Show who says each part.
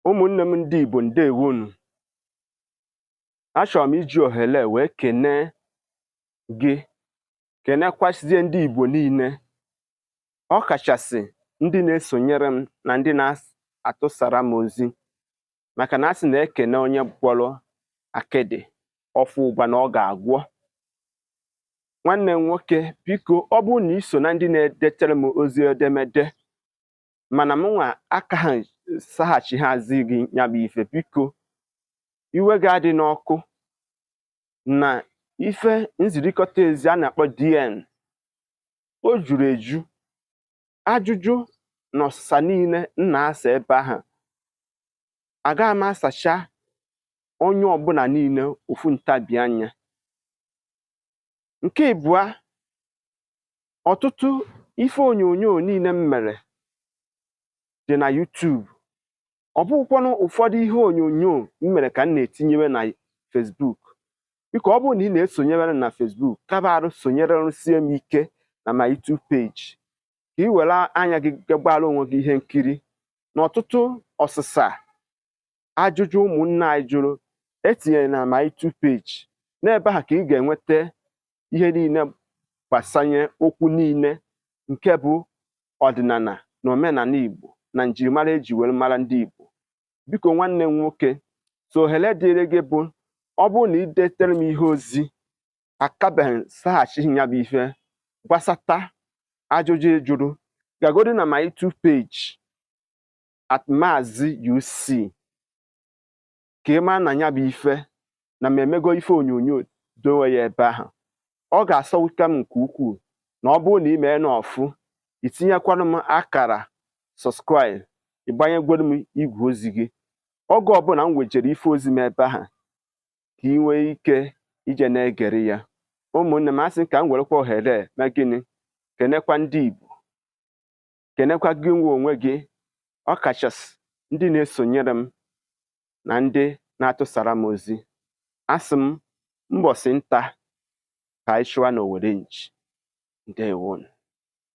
Speaker 1: Ụmụnne m ndị Igbo, ndewonu. Achọrọ m iji ohere wee kenee gị, kenekwasịzie ndị Igbo niile, ọ kachasị ndị na-esonyere m na ndị na-atụsara m ozi, maka na a sị na-ekene onye gwọrọ akịdị ọfụ ụgba na ọ ga-agwọ. Nwanne m nwoke, biko, ọ bụrụ na ị so na ndị na-edetere m ozi edemede mana m nwa aka ha saghachi hazi gị ya bụ ife, biko iwe ga-adị n'ọkụ na ife nzirikọta ezi a na-akpọ DM o juru eju. Ajụjụ na ọsịsa niile m na-asa ebe ahụ, agaghị m asacha onye ọbụla niile ofu ntabi anya. Nke ịbụa, ọtụtụ ife onyonyo niile m mere dị na YouTube. Ọ bụghịkwanụ ụfọdụ ihe onyonyo m mere ka m na-etinyewe na Facebook. Biko, ọ bụrụ na ị na-esonyere m na Facebook, kaba arụ sonyere rụsie m ike na my YouTube page, ka ị were anya gị gbara onwe gị ihe nkiri na ọtụtụ ọsịsa ajụjụ ụmụnne anyị jụrụ etinyere na my YouTube page. N'ebe ahụ ka ị ga-enweta ihe niile gbasanye okwu niile nke bụ ọdịnala na omenala Igbo na njirimara eji were mara ndị Igbo. Biko, nwanne m nwoke, so ohere dịrị gị bụ ọ bụrụ na ị detere m ihe ozi akabeghị saghachighị ya bụ ife gbasata ajụjụ ị jụrụ, gagodu na my YouTube page @MaaziUC ka ị mara na ya bụ ife na m emego ife onyonyo dowe ya ebe ahụ. Ọ ga-asọwute m nke ukwuu na ọ bụrụ na ị mee na ọfụ itinyekwara m akara subscribe, ịgbanyegworo m igwe ozi gị oge ọbụla m wejere ife ozi m ebe ahụ, ka ị nwee ike ije na-egere ya. Ụmụnne m, asị ka m werekwa ohere mee gịnị, kenekwa ndị Igbo, kenekwa gị nwe onwe gị, ọ kachasị ndị na-esonyere m na ndị na-atụsara m ozi. Asị m mbọsị nta ka anyị chụwa n'Owere nchi. Ndewonu.